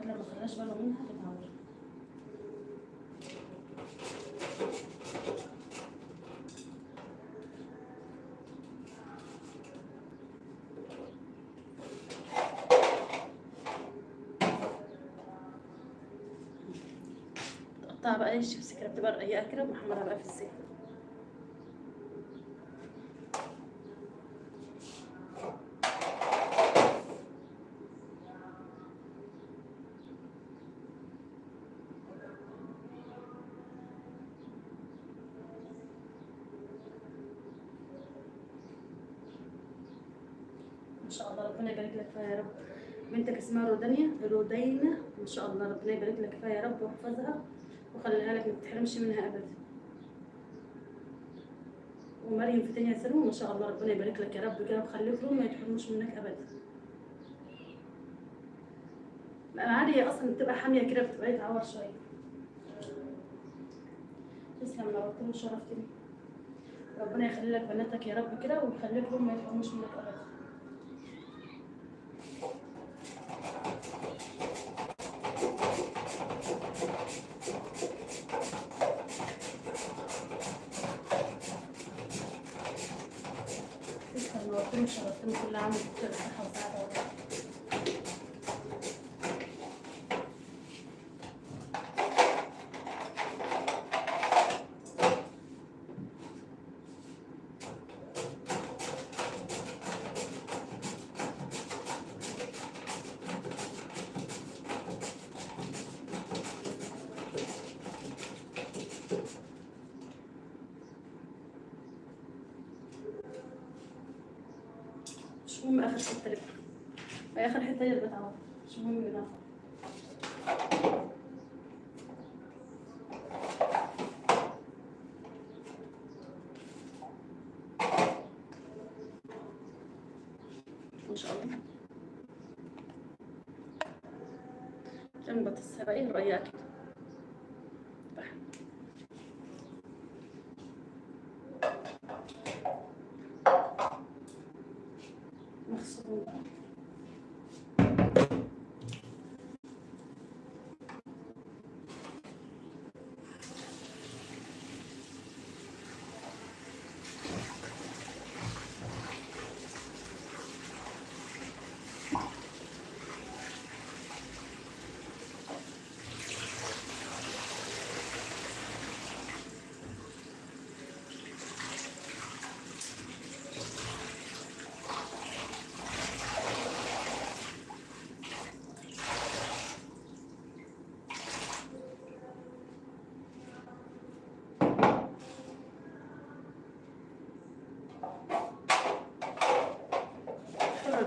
الواحد لما خلاش باله منها بتعور. تقطع بقى الشيبس كده، بتبقى رقيقه كده ومحمرها بقى في الزيت. ان شاء الله ربنا يبارك لك فيها يا رب. بنتك اسمها رودانيا، رودينا، ان شاء الله ربنا يبارك لك فيها يا رب واحفظها وخليها لك ما تتحرمش منها ابدا. ومريم في تانية ثانوي، ما شاء الله ربنا يبارك لك يا رب كده وخليك لهم ما يتحرموش منك ابدا. عادي هي اصلا بتبقى حامية كده، بتبقى يتعور شوية. تسلم نورتني وشرفتني، ربنا يخلي لك بناتك يا رب كده ويخليك لهم ما يتحرموش منك ابدا. تسلم نورتني وشرفتني، كل عام وانت بخير وصحة وسعادة والله. مش مهم اخر حتة لك، اخر حتة هي اللي بتعور، مش مهم منها. ان شاء الله جنب البطاطس بقى ايه رقيقه كده. مغسول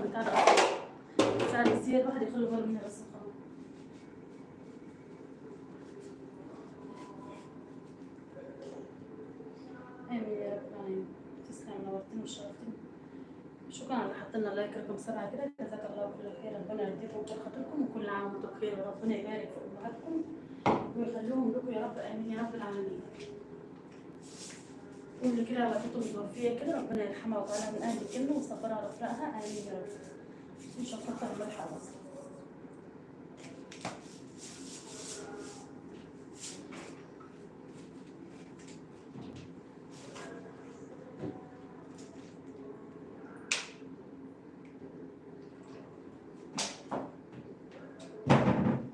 بتاع ده اصلا ساعة الزيت الواحد يخلي باله منها بس خلاص. امين يا رب العالمين. تسلم نورتني وشرفتني، شكرا على حط لنا like رقم 7 كده، جزاك الله كل خير، ربنا يرضيكم وكل خاطركم وكل عام وانتم بخير، وربنا يبارك في امهاتكم ويخليهم لكم يا رب، امين يا رب العالمين. قولوا كده والدته متوفية كده، ربنا يرحمها ويجعلها من اهل الجنة ويصبرها على فراقها، امين يا رب. مش هكتر الملح اصلا.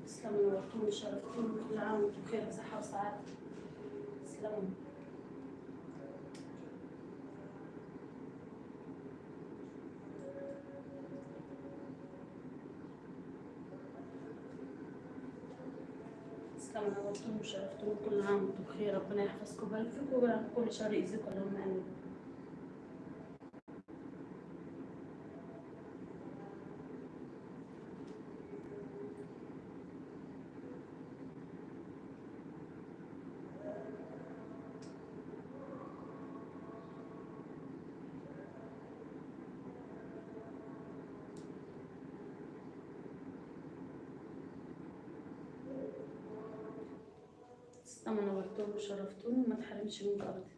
تسلموا نورتوني وشرفتوني، كل عام وانتم بخير وصحة وسعادة. تسلموا. تسلموا نورتوني وشرفتوني، كل عام وانتم بخير، ربنا يحفظكم ويبارك فيكم ويبارك كل شر يأذيكم، اللهم امين. تسلموا نورتوني وشرفتوني، وما تحرمش منكم ابدا.